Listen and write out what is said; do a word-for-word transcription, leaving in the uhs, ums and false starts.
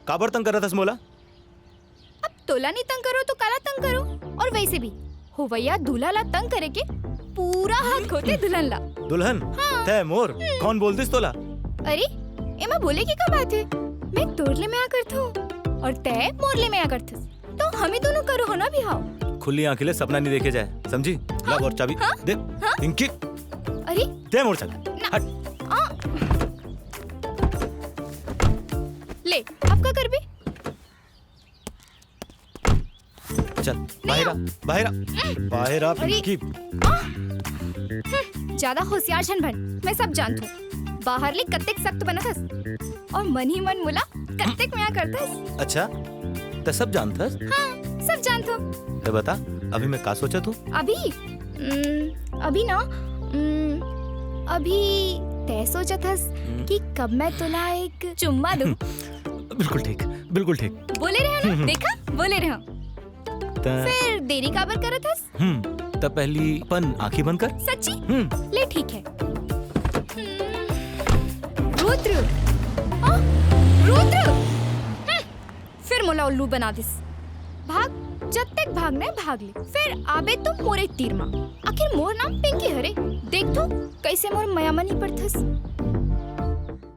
काबर तंग करत हस मोला? अब तोला नहीं तंग करो तो काला तंग करो? और वैसे भी होवैया दूल्हा ला तंग करे के पूरा हक होथे दुल्हन ला। दुल्हन? हाँ। तै मोर? कौन बोल दिस तोला? अरे, एमा बोले के का बात हे? मैं तोर ले मया करथों और तै मोर ले मया करथस, तो हमी दोनों करो हो ना बिहाव। खुली आंखी ले सपना नहीं देखे जाए, समझी? ला मोर चाबी। हाँ? दे। हाँ? पिंकी। अरे। दे मोर चाबी। ना। हट। आ। ले, अब का करबे? चल, बाहिर आ, बाहिर आ, बाहिर आ, अरे। पिंकी। आ। हम्म, ज्यादा होशियार झन बन, मैं सब जानथों। बाहर ले कतेक सख्त बनत हस और मन ही मन मोला कतेक मया करथस। अच्छा, तै सब जानथस? हाँ, सब जानथों। तै बता, अभी मैं का सोचत हूँ? अभी? हम्म, अभी ना, हम्म, अभी तै सोचत हस हम्म। कि कब मैं तोला एक चुम्मा दूँ। बिल्कुल ठीक, बिल्कुल ठीक। बोले रहे हो ना, हम्म। देखा, बोले रहे हो। त फिर देरी काबर करत हस? हम्म, त पहली अपन आंखी बंद कर। सच्ची? हम्म। ले ठीक है। हम्म। रुद्र, हाँ, रुद्र। हम्म। फिर मोला उल्लू बना दिस। भाग, जब तक भागना है भाग ले। फिर आबे तो मोरे तीर मा। आखिर मोर नाम पिंकी हरे। देख तो कैसे मोर मया मनी पड़थस।